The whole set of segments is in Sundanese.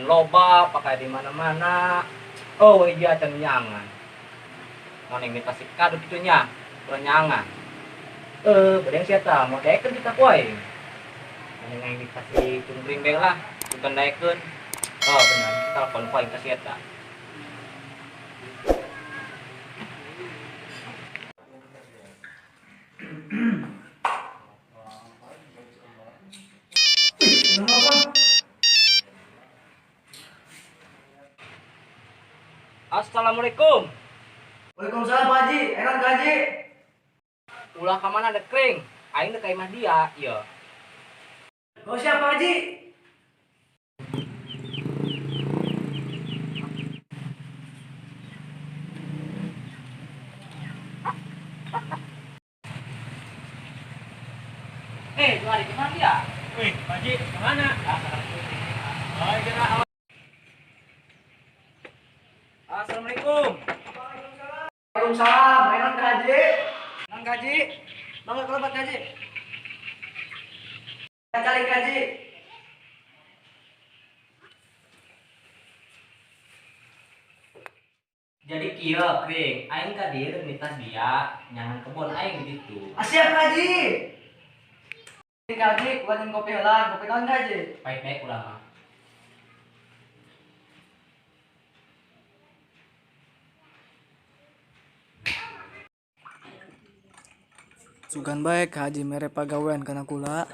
Kebon loba, pakai di mana-mana. Oh iya can nyangan. Mun minta si kado kitu nya, kurang nyangan. Bedeng sia tah, mau daekeun kita ku aing. Mending aing dikasih cungkring bae lah, bukan daekeun. Oh benar, telepon ku aing ka si eta. Assalamualaikum. Waalaikumsalam Pak Haji, enak Pak Haji. Ulah ka mana dek kring? Aing dek ka imah dia, ieu. Oh siap Pak Haji. Dua hari kemana dia? Wih, Pak Haji, kemana? Oh, kira. Assalamualaikum. Waalaikumsalam. Enak Kak Haji. Enak Kak Haji. Bangga kelebat Kak Haji. Cari Kak Haji. Jadi kieu kring, aing ka dieu nitah dia nyangan kebon aing gitu. Siap Kak Haji. Kak Haji, kuatin kopi heula, kopi naon Kak Haji? Pahit-pahit ulah mah. Sugan bae Kak Haji mere pagawean kana kula.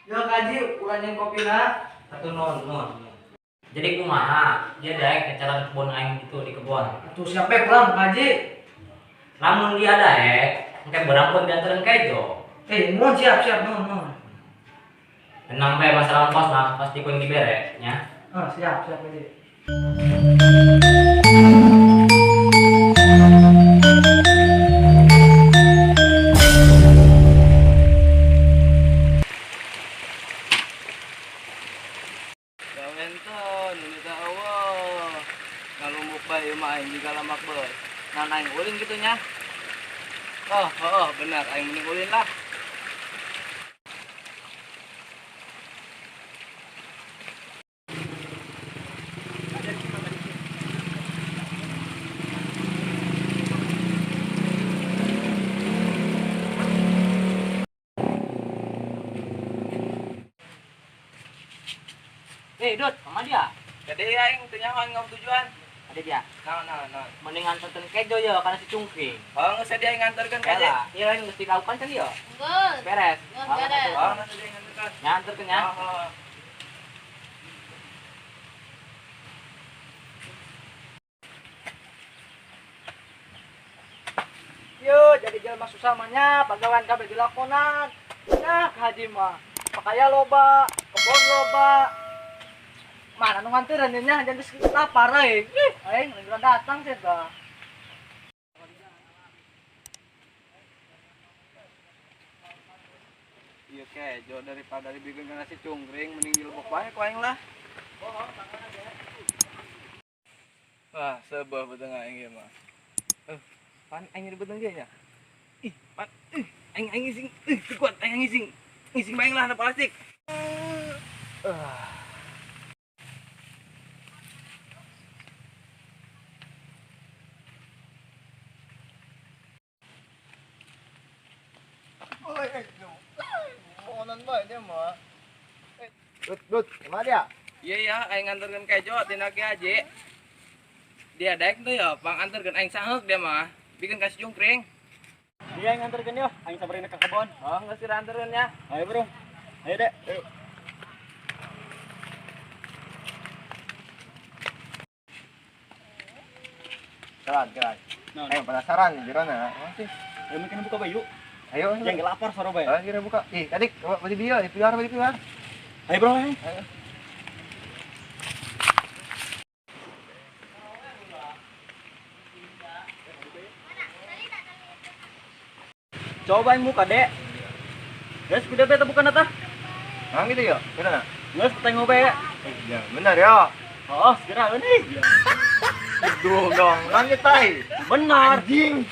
Yo Kak Haji, ulah nyen kopina. Satu non non. Jadi kumaha? Dia daek ngecalan kebon aing gitu di kebon. Atuh siapa pulang Kak Haji? Lamun dia daek, engke berang pun dianterin kejo. Mohon siap siap mohon mohon. Tenang bae masalah ongkos mah pasti ku yang dibere nya. Oh, siap siap Haji. Gawenton, minta Allah. Ngalumbuk bae mah aing juga lamak bae. Nah, aing ulin kitu nya. Oh, oh, benar aing mending ulin lah. Dut, sama dia. Jadi aing teu nyaho aing tujuan. Ada dia. Naon naon naon. Mending nganterkeun kejo ye kana si cungkring. Oh, geus dia aing nganterkeun ka Lah, ieu aing geus dilaukan kan ieu. Geus. Beres. Geus beres. Oh, geus dia aing nganterkeun. Nganterkeun ya. Oh. Yo, jadi jelema susah mah nya, pagawean kabeh dilakonan. Nah, Kak Haji mah pakaya loba, kebon loba. Mana nu ngantereun nya jadi geus lapar aing. Ih, aing lagi datang sih tah. Iya kejo daripada dibikin nasi cungkring mending dilebok bae ku aing lah. Wah, sebuah beteng aing ieu mah. Pan aing di beteng ge nya. Ih, pan aing aing ngising, teu kuat aing ngising. Ngising bae lah na plastik. Dut, dut, kemana dia? Iya ya, aing nganterkeun kejo tina Ki Haji. Dia daek tuh ya, pang anterkeun aing sangeuk dia mah. Bikin kasih cungkring. Dia yang nganterkeun yo, aing samperin ke kebon. Oh, geus dianterkeun ya. Ayo, Bro. Ayo, Dek. Ayo. Jalan, jalan. Ayo penasaran jirana. Masih. Ayo mungkin buka bayu. Ayo, yang lapar soro bae. Ayo kira buka. Ih, tadi beli bio, dipilar, beli pilar. Ayo bro, ayo. Coba yang buka, Dek. Guys, kuda beta bukan atah. Nah, gitu ya. Benar. Guys, tengok bae. Ya, benar ya. Oh, segera ini. Aduh, dong, nangis tai. Benar. Anjing.